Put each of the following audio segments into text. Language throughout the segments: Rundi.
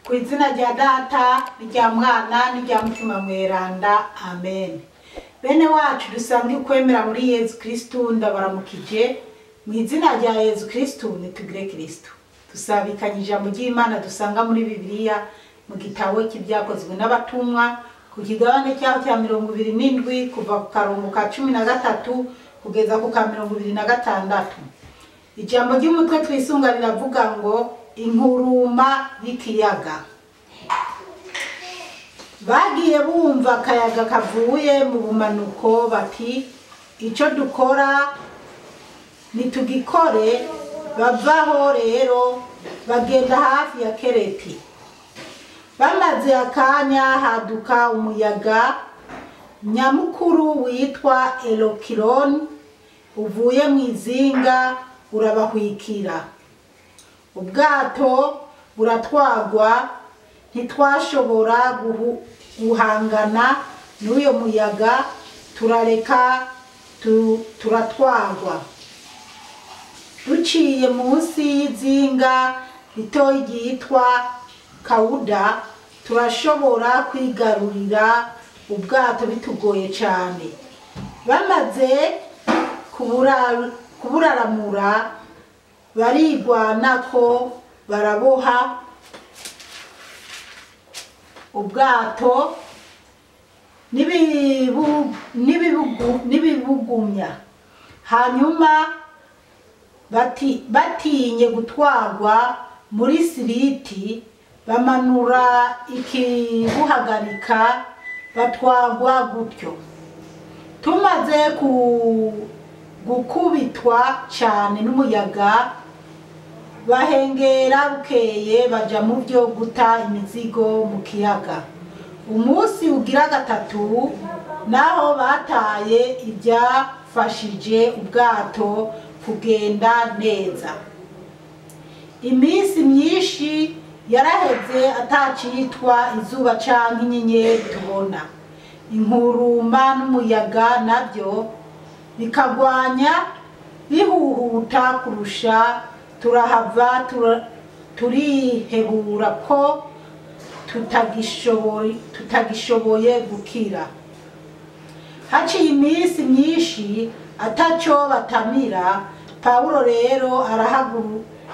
Ku izina rya Data n'irya Mwana n'irya Mutima Mweranda, amen. Bene wacu dusanzwe kwemera muri Yezu Kristu, ndabaramukije mu izina rya Yezu Kristu. Nitugire Kristu. Dusabikanye ijambo ry'Imana dusanga muri Bibiliya mu gitabo cy'Ibyakozwe n'Abatumwa, ku kigabane cyaho cya 27, kuva ku karongo ka 13 kugeza ku ka 26. Ijambo ry'umutwe twisunga riravuga ngo: "Inkuruma y'ikiyaga." Bagiye bumva akayaga kavuye mu bumanuko, bati: "Icyo dukora nitugikore." Bavaho rero bagenda hafi ya Kereti. Bamaze akanya, haduka umuyaga nyamukuru witwa Elokironi uvuye mu izinga, urabahwikira, ubwato buratwagwa. Ntitwashobora guhangana n'uyo muyaga, turareka turatwagwa. Duciye munsi y'izinga ritoyi ryitwa Kawuda, turashobora kwigarurira ubwato bitugoye cyane. Bamaze kuburaramura, barigwanako, baraboha ubwato n'ibibugumya. Hanyuma batinye gutwarwa muri Siriti, bamanura ikibuhagarika, batwagwa gutyo. Tumaze gukubitwa cyane n'umuyaga, bahengera bukeye, baja mu byo guta imizigo mu kiyaga. Umunsi ugira gatatu naho bataye ibyafashije ubwato kugenda neza. Iminsi myinshi yaraheze atacitwa izuba canke inyenyeri tubona. Inkuruma n'umuyaga nabyo bikagwanya bihuhuta kurusha, turahava turihebura ko tutagishoboye gukira. Haciye iminsi myinshi ataco batamira, Pawulo rero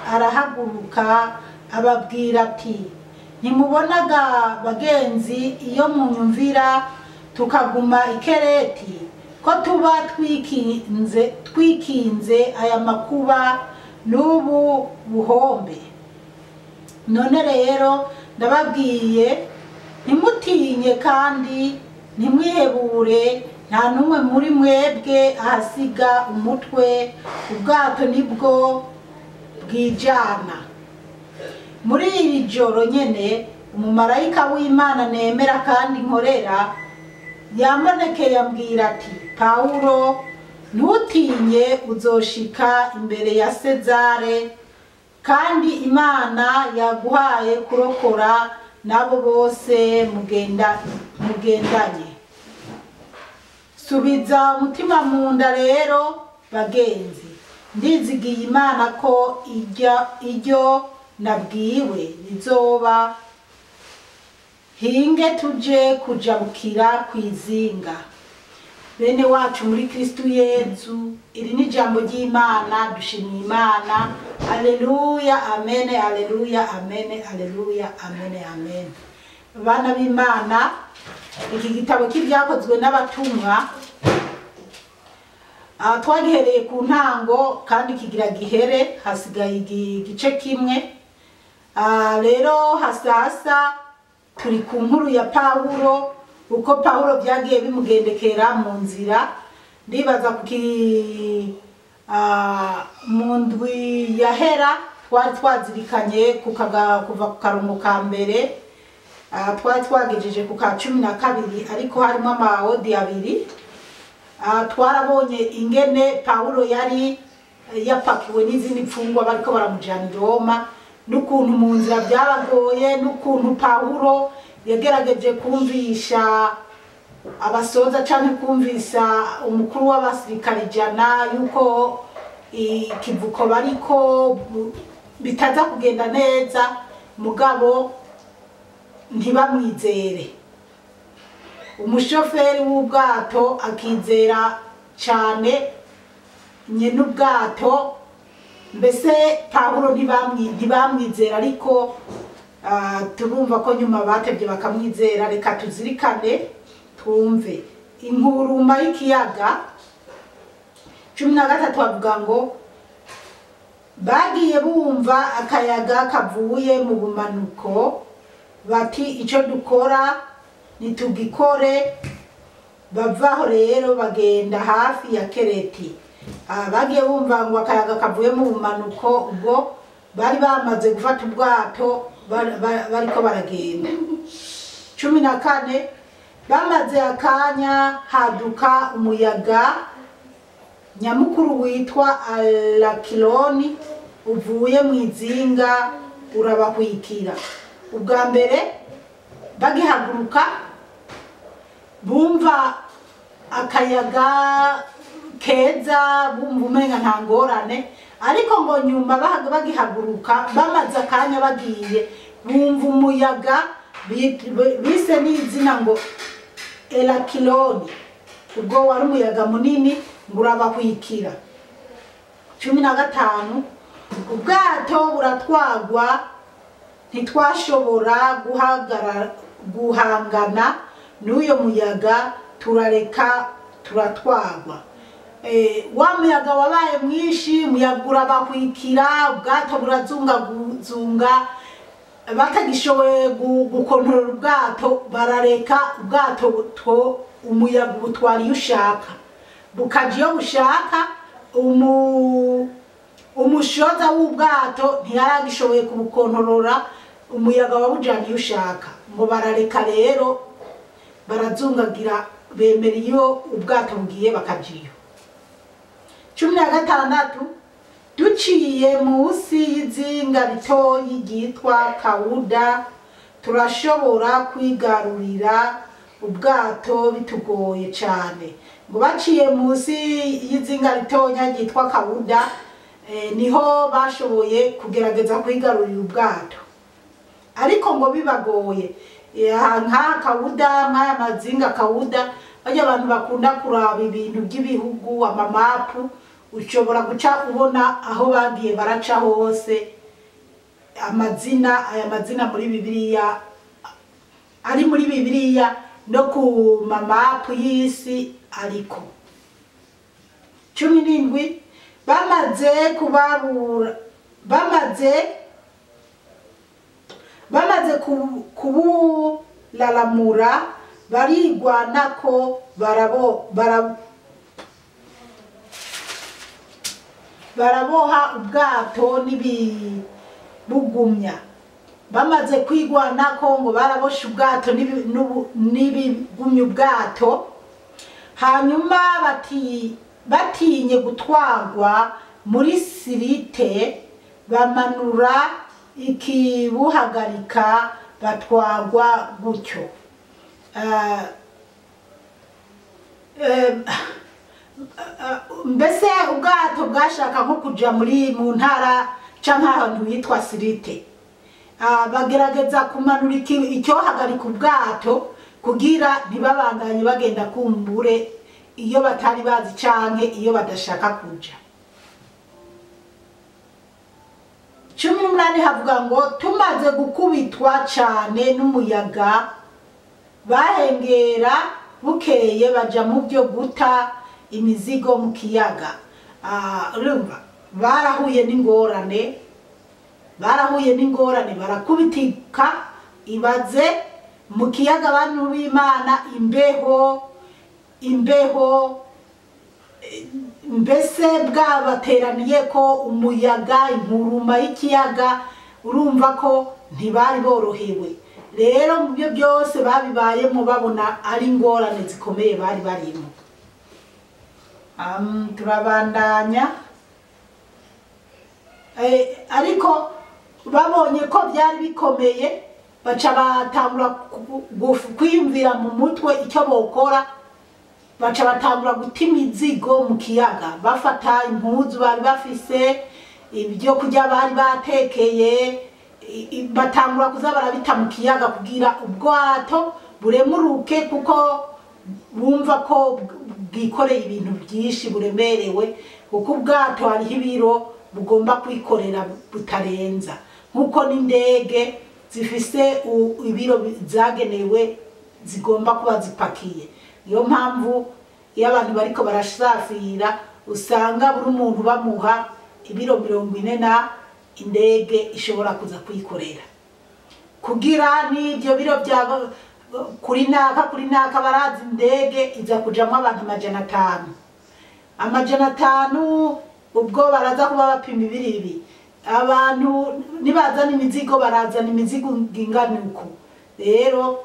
arahaguruka, ababwira ati: "Ntimubonaga bagenzi, iyo munyumvira tukaguma i Kereti, ko tuba twikinze aya makuba n'ubu buhombe? None rero ndababwiye, ntimutinye kandi ntimwihebure. Nta n'umwe muri mwebwe ahasiga umutwe, ubwato nibwo bwijana." Muri iri joro nyene, umumarayika w'Imana nemera kandi nkorera yambonekeye, ambwira ati: "Pawulo, ntutinye, uzoshika imbere ya Sezare, kandi Imana yaguhaye kurokora n'abo bose mugendanye. Subiza umutima mu nda rero bagenzi, ndizigiye Imana ko iryo nabwiwe rizoba. Hinge tuje kujabukira kwizinga." Bene wacu muri Kristu Yezu, iri ni ijambo ry'Imana. Dushimiye Imana. Aleluya, amene, aleluya, amene, aleluya, amene, amene. Bana b'Imana, iki gitabo cy'Ibyakozwe n'Abatumwa twagihereye ku ntango kandi kigira gihere, hasigaye igice kimwe. Rero hasasa turi ku nkuru ya Pawulo, uko Pawulo byagiye bimugendekera mu nzira. Ndibaza mu ndwi yahera twari twazirikanye kuva ku karongo ka mbere, twari twagejeje ku ka 12, ariko harimo amawodi abiri. Twarabonye ingene Pawulo yari yapakiwe n'izindi mfungwa bariko baramujana i Roma, n'ukuntu mu nzira byabagoye, n'ukuntu Pawulo yagerageje kumvisha abasoza canke kumvisa umukuru w'abasirikare 100 yuko ikivuko bariko bitaza kugenda neza. Mugabo ntibamwizere. Umushoferi w'ubwato akizera cyane nyene ubwato, mbese Pawulo ntibamwizera, ariko turumva ko nyuma batevye bakamwizera. Reka tuzirikane twumve inkuruma y'ikiyaga. 13 bavuga ngo bagiye bumva akayaga kavuye mu bumanuko, bati icyo dukora nitugikore. Bavaho rero bagenda hafi ya Kereti. Bagiye bumva ngo akayaga kavuye mu bumanuko, ubwo bari bamaze gufata ubwato bariko baragenda. 14 bamaze akanya haduka umuyaga nyamukuru witwa Alakiloni uvuye mu izinga urabakwikira. Ubwa mbere bagihaguruka bumva akayaga keza, bumva umenga nta ngorane, ariko ngo nyuma bagihaguruka bamaze akanya bagiye bumva umuyaga bise n'izina ngo Elakiloni, ubwo wari umuyaga munini ngo urabakwikira. 15 ubwato buratwagwa, ntitwashobora guhangana n'uyo muyaga, turareka turatwagwa. Wa muyaga wabaye mwinshi, umuyaga urabakwikira, ubwato burazungazunga, batagishoboye gukontorora ubwato, barareka ubwato umuyaga ubutwara iyo ushaka, bukaja iyo bushaka. Umushoza w'ubwato ntiyaragishoboye kubukontorora, umuyaga wabujana iyo ushaka, ngo barareka rero barazungagira, bemera iyo ubwato bugiye bakaja iyo. 16 duciye munsi y'izinga ritoyi ryitwa Kawuda, turashobora kwigarurira ubwato bitugoye cyane. Ngo baciye munsi y'izinga ritonya ryitwa Kawuda, niho bashoboye kugerageza kwigarurira ubwato, ariko ngo bibagoye. Nka Kawuda, nk'aya mazinga Kawuda, bajya abantu bakunda kuraba ibintu by'ibihugu, amamapu, ushobora guca ubona aho bagiye baraca hose amazina. Aya mazina muri Bibiliya ari muri Bibiliya no ku mamapu y'isi. Ariko 17 bamaze kubabura, bamaze kuburaramura, barigwanako baraboha ubwato n'ibibugumya. Bamaze kwigwanako ngo barabosha ubwato n'ibigumya ubwato. Hanyuma batinye gutwagwa muri Sirite, bamanura ikibuhagarika, batwagwa gutyo. Mbese ubwato bwashaka nko kuja mu ntara canke ahantu hitwa Sirite, bagerageza kumanura icyohagarika ubwato kugira ntibabandanye bagenda kumbure iyo batari bazi canke iyo badashaka kuja. 18 havuga ngo tumaze gukubitwa cane n'umuyaga, bahengera bukeye baja mu byo guta imizigo mu kiyaga. Urumva barahuye n'ingorane, barakubitika. Ibaze mu kiyaga, abantu b'Imana, imbeho mbese bwabateraniye ko umuyaga, inkuruma y'ikiyaga, urumva ko ntibari borohewe. Rero mu byo byose babibayemo babona ari ingorane zikomeye bari barimo. Turabandanya. Ariko babonye ko byari bikomeye, baca batangura kwiyumvira mu mutwe icyo bokora, baca batangura guta imizigo mu kiyaga, bafata impuzu bari bafise, ibyo kurya bari batekeye, Batangura kuza barabita mu kiyaga kugira ubwato buremuruke, kuko bumva ko bwikoreye ibintu byinshi buremerewe, kuko ubwato hariho ibiro bugomba kwikorera butarenza, nkuko n'indege zifise ibiro zagenewe zigomba kuba zipakiye. Niyo mpamvu iyo abantu bariko barasafira usanga buri muntu bamuha ibiro 40 na indege ishobora kuza kwikorera, kugira n'ibyo biro bya kuri naka barazi indege iza kujamwo abantu 500. 500 ubwo baraza kuba bapima ibiri, abantu nibazana imizigo barazana imizigo ingana uko. Rero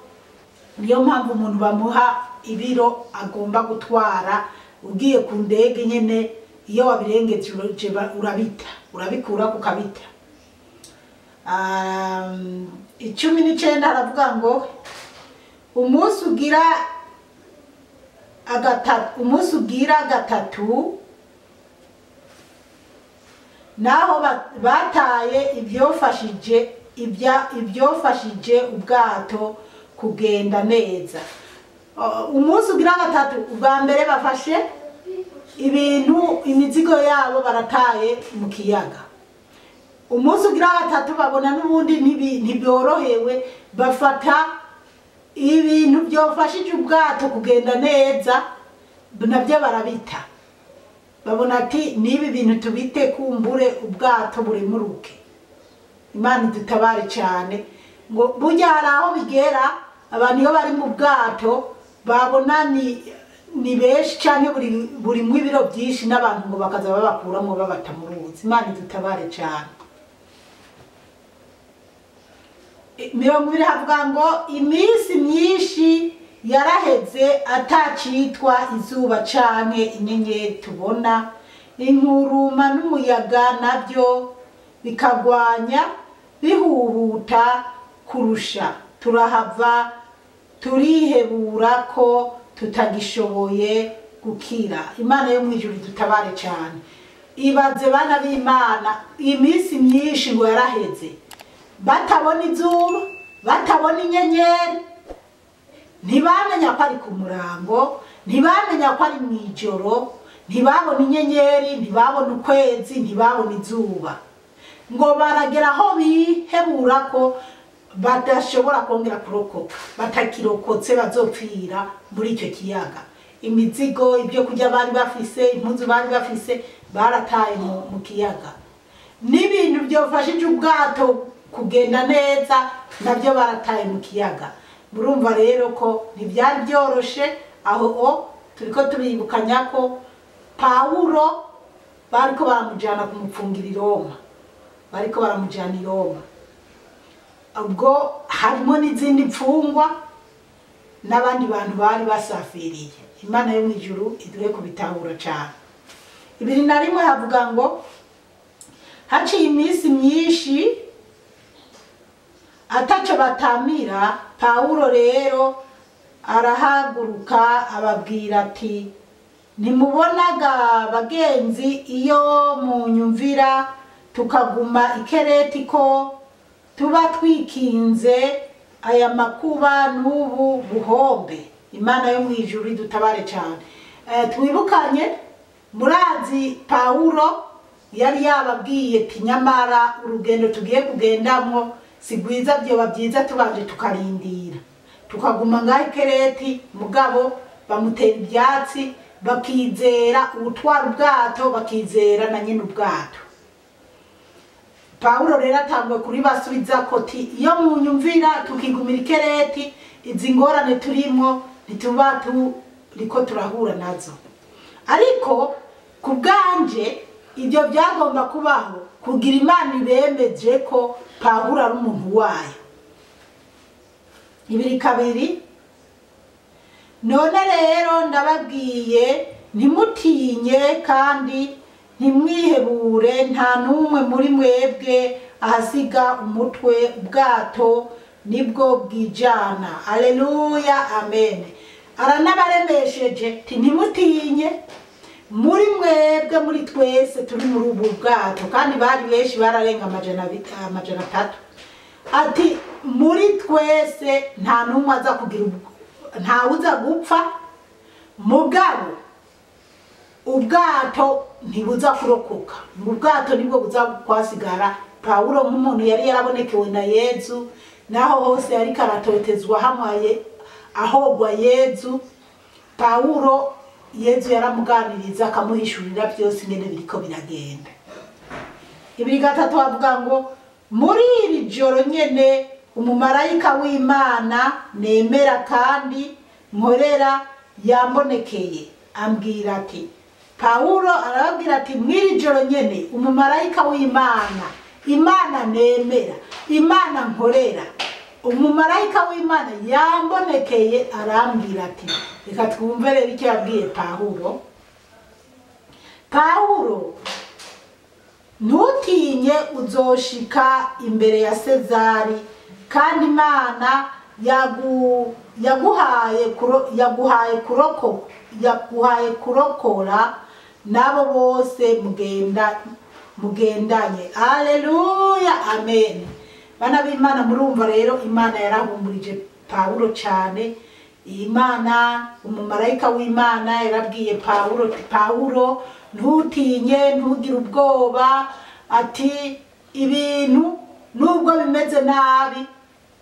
niyo mpamvu umuntu bamuha ibiro agomba gutwara. Ugiye ku ndege nyene iyo wabirengeje urabita, urabikura kukabita. 19 aravuga ngo umunsi ugira gatatu naho bataye ibyofashije ubwato kugenda neza. Umunsi ugira gatatu, ubwa mbere bafashe ibintu imizigo yabo barataye mu kiyaga. Umunsi ugira gatatu babona n'ubundi ntibyorohewe, bafata ibintu byofashije ubwato kugenda neza nabyo barabita. Babona ati nibi bintu tubite kumbure ubwato buremuruke. Imana idutabare cyane. Ngo burya hari aho bigera abantu iyo bari mu bwato babona ni benshi cyane, buri mu ibiro byinshi n'abantu ngo bakaza babakuramo babata mu ruzi. Imana idutabare cyane. 20 havuga ngo iminsi myinshi yaraheze atacitwa izuba canke inyenyeri tubona, inkuruma n'umuyaga nabyo bikagwanya bihuhuta kurusha, turahava turihebura ko tutagishoboye gukira. Imana yo mwijuru dutabare cyane. Ibaze bana b'Imana, iminsi myinshi ngo yaraheze batabona izuba, batabona inyenyeri, ntibamenya ko ari ku murango, ntibamenya ko ari mwijoro, ntibabona inyenyeri, ntibabona ukwezi, ntibabona izuba. Ngo baragera aho bihebura ko badashobora kongera kurokoka, batakirokotse bazopfira muri icyo kiyaga. Imizigo, ibyo kurya bari bafise, impuzu bari bafise, barataye mu kiyaga. N'ibintu byofashije ubwato kugenda neza nabyo barataye mu kiyaga. Murumva rero ko ntibyari byoroshe. Aho turiko turibukanya ko Pawulo bariko baramujana kumupfungira i Roma, bariko baramujana i Roma. Ubwo harimo n'izindi mfungwa n'abandi bantu bari basafiriye. Imana yo mwijuru iduhe kubitahura cyane. 21 havuga ngo haciye iminsi myinshi ataco batamira, Pawulo rero arahaguruka ababwira ati ntimubonaga bagenzi iyo munyumvira tukaguma ikereti ko tuba twikinze aya makuba n'ubu buhombe. Imana yo mwijuru idutabare cyane. Twibukanye murazi Pawulo yari yababwiye ati nyamara urugendo tugiye kugendamwo si rwiza, byoba byiza tubanje tukarindira tukaguma ngaho ikereti. Mugabo bamutera ibyatsi, bakizera ubutwara ubwato, bakizera na nyine ubwato. Pawulo rero atangwe kuri basubiza ko ti iyo munyumvira tukigumira ikereti, izi ngorane turimo ntituba turiko turahura nazo. Ariko ku bwanje ibyo byagomba kubaho kugira Imana ibemeje ko Pawulo ari umuntu wayo. 22 none rero ndababwiye ntimutinye kandi ntimwihebure, nta n'umwe muri mwebwe ahasiga umutwe, ubwato nibwo bwijana. Aleluya, amen. Aranabaremesheje ti ntimutinye, muri mwebwe muri twese turi muri ubu bwato, kandi bari benshi bararenga 300. Ati muri twese nta n'umwe aza kugira, nta uza gupfa, mugabo ubwato ntibuza kurokoka, mu bwato nibwo buza kwasigara. Pawulo nk'umuntu yari yarabonekewe na Yezu, naho hose yari karatotezwa hamwaye ahogwa Yezu, Pawulo Yezu yaramuganiriza akamuhishurira byose ingene biriko biragenda. 2:3 avuga ngo muri iri joro nyene umumarayika w'Imana nemera kandi nkorera yambonekeye ambwira ati, Pawulo arababwira ati mw'iri joro nyene umumarayika w'Imana, Imana nemera, Imana nkorera, umumarayika w'Imana yambonekeye arambwira ati. Reka twumve rero icyo yabwiye Pawulo. Pawulo, ntutinye, uzoshika imbere ya Sezari, kandi Imana yaguhaye kurokora nabo bose mugendanye. Haleluya, amen. Bana b'Imana, murumva rero Imana yarahumurije Pawulo cyane. Imana, umumarayika w'Imana yarabwiye Pawulo ati, Pawulo ntutinye, ntugire ubwoba, ati ibintu nubwo bimeze nabi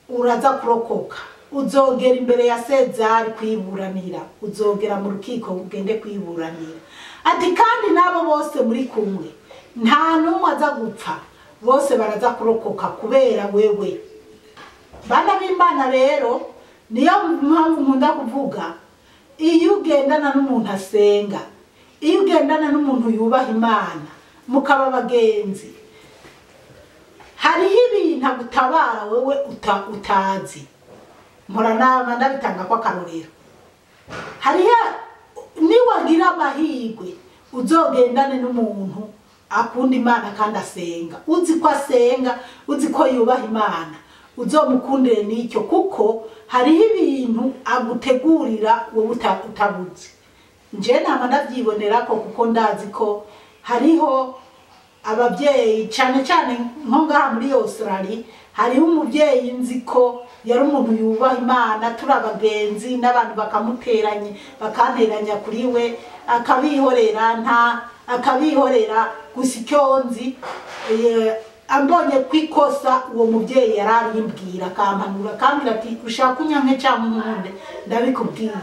uraza kurokoka, uzogera imbere ya Sezari kwiburanira, uzogera mu rukiko ugende kwiburanira. Ati kandi nabo bose muri kumwe nta n'umwe aza gupfa, bose baraza kurokoka kubera wewe. Bana b'Imana rero, niyo mpamvu nkunda kuvuga, iyo ugendana n'umuntu asenga, iyo ugendana n'umuntu yubaha Imana, mukaba abagenzi, hariho ibintu agutabara wewe utazi. Mpora nama ndabitanga ko akarorero. Hariho niwagira amahirwe uzogendane n'umuntu akunda Imana kandi asenga, uzi ko asenga, uzi ko yubaha Imana, uzomukundire n'icyo, kuko hariho ibintu agutegurira wowe utabuzi. Nje nama ndavyibonera ko, kuko ndazi ko hariho ababyeyi cyane cyane nko ngaha muri Australia, hariho umubyeyi nzi ko yari umuntu yubaha Imana, turi abagenzi n'abantu bakamuteranya bakanteranya kuri we, akabihorera, nta akabihorera. Gusa icyo nzi, ambonye kwikosa uwo mubyeyi yarabimbwira, akampanura, akambwira ati ushaka unyanke cyangwa unkunde ndabikubwira,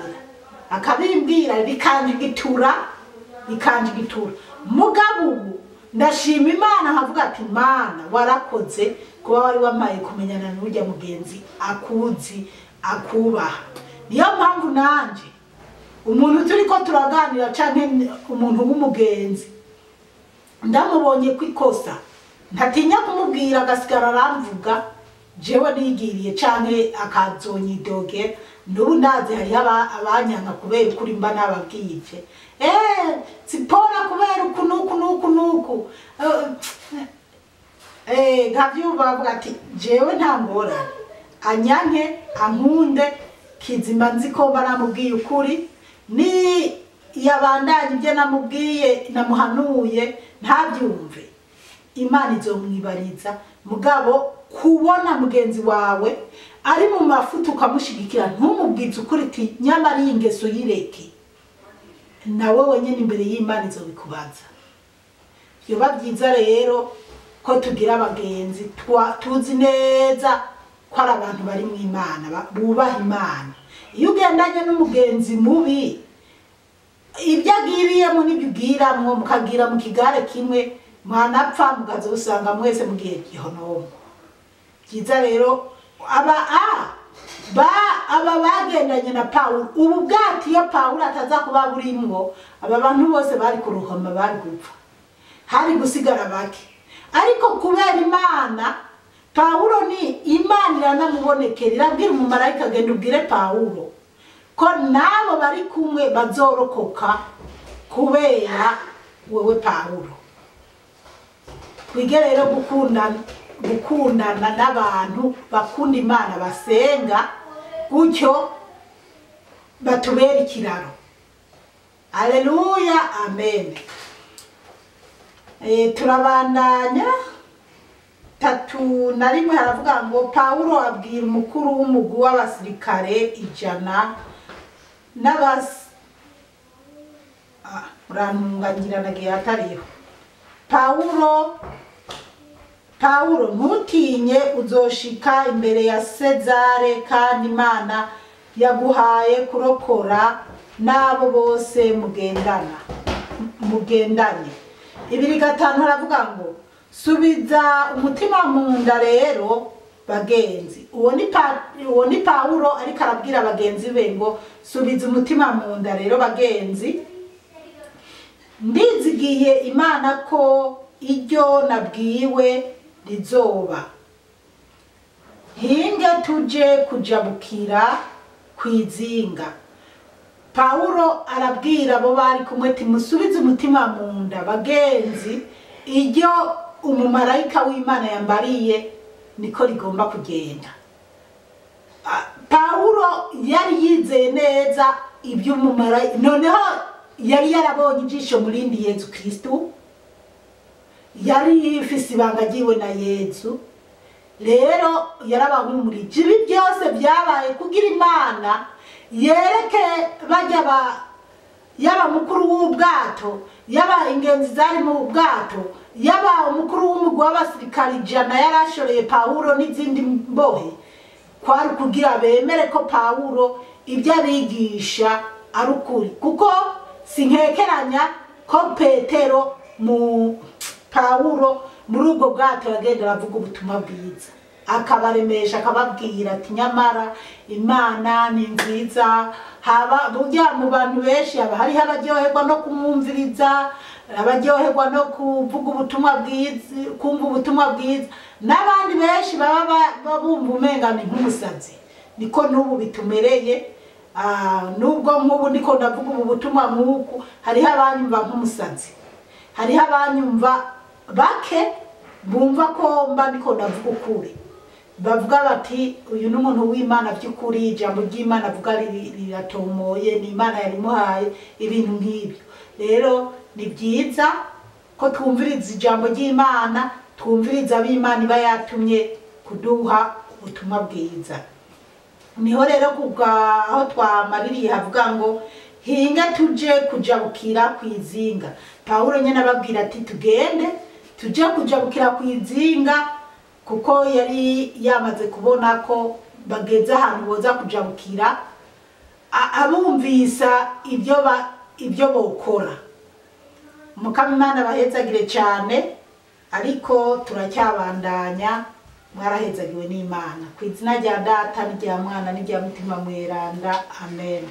akabimbwira bikanjigitura. Mugabo ubu ndashima Imana nkavuga ati Mana warakoze kuba wari wamaye kumenyana n'urya mugenzi akuzi akubaha. Niyo mpamvu nanje umuntu turiko turaganira canke umuntu w'umugenzi ndamubonye kwikosa, ntatinya kumubwira, agasigara aramvuga jewe nigiriye canke akazonyidogera. N'ubu ndazi hariho abanyanga kubera ukuri mba nababwiye, sipora kubera uku nuku nuku nuku, nkavyumva bavuga ati jewe nta ngorane, anyanke ankunde, kizima nzi ko mba namubwiye ukuri, ni yabandanye ibyo namubwiye namuhanuye ntabyumve, Imana izomwibariza. Mugabo kubona mugenzi wawe ari mu mafuta ukamushigikira, ntumubwize ukuri ati nyamara iyi ngeso yireke, nawe wenyine imbere y'Imana izobikubaza. Vyoba byiza rero ko tugira abagenzi tuzi neza ko ari abantu bari mu Imana, bubaha Imana. Iyo ugendanye n'umugenzi mubi, ibyo agiriyemo n'ibyo ugiramwo, mukagira mu kigare kimwe, mwanapfa mukazosanga mwese mugiye gihonomo. Byiza rero aba bagendanye na Pawulo, ubu bwato iyo Pawulo ataza kuba burimwo, aba bantu bose bari kuruhama, bari gupfa, hari gusigara bake. Ariko kubera Imana, Pawulo ni Imana iranamubonekera, irabwira umumarayika agenda ubwire Pawulo ko nabo bari kumwe bazorokoka kubera wewe Pawulo. Twige rero gukundana n'abantu bakunda Imana basenga, gutyo batubera ikiraro. Haleluya, amen. Turabandanya. 31 haravuga ngo Pawulo abwira umukuru w'umugwi w'abasirikare 100 urantungangira nagiye hatariho. Pawulo ntutinye, uzoshika imbere ya Sezare, kandi Imana yaguhaye kurokora n'abo bose mugendanye. 2:5 haravuga ngo subiza umutima mu nda rero bagenzi. Uwo ni Pawulo ariko arabwira bagenzi be ngo subiza umutima mu nda rero bagenzi, ndizigiye Imana ko iryo nabwiwe rizoba. Hinge tuje kujabukira kwizinga. Pawulo arabwira abo bari kumwe ati musubize umutima mu nda bagenzi, iryo umumarayika w'Imana yambariye niko rigomba kugenda. Pawulo yari yizeye neza iby'umumarayika, noneho yari yarabonye ijisho murindi Yezu Kristu, yari yifise ibanga ryiwe na Yezu. Rero yarabahumurije. Ibi byose byabaye kugira Imana yereke bajya yaba mukuru w'ubwato, yaba ingenzi zari mu bwato, yaba umukuru w'umugwi w'abasirikare 100 yarashoreye Pawulo n'izindi mbohe, kwari kugira bemere ko Pawulo ibyo abigisha ari ukuri. Kuko sinkekeranya ko Petero mu Pawulo muri ubwo bwato yagenda aravuga ubutumwa bwiza, akabaremesha, akababwira ati nyamara Imana ni nziza. Haba burya mu bantu benshi haba hariho abaryoherwa no kumwumviriza, abaryoherwa no kuvuga ubutumwa bwiza, kumva ubutumwa bwiza, n'abandi benshi baba bumva umenga ni nk'umusazi. Niko n'ubu bitumereye. Nubwo nk'ubu niko ndavuga ubu butumwa nk'uku, hariho abanyumva nk'umusazi, hariho abanyumva bake bumva ko mba niko ndavuga ukuri, bavuga bati uyu ni umuntu w'Imana by'ukuri, ijambo ry'Imana avuga riratomoye, ni Imana yarimuhaye, ibintu nk'ibyo. Rero ni byiza ko twumviriza ijambo ry'Imana, twumviriza ab'Imana iba yatumye kuduha ubutumwa bwiza. Niho rero kuva aho twamaririye havuga ngo hinga tuje kujabukira kwizinga. Pawulo nyene ababwira ati tugende tuje kujabukira kwizinga, kuko yari yamaze kubona ko bageze ahantu boza kujabukira, abumvisa ibyo bokora. Mukama Imana bahezagire cyane, ariko turacyabandanya. Mwarahezagiwe n'Imana. Ku izina rya Data n'irya Mwana n'irya Mutima Mweranda, amen.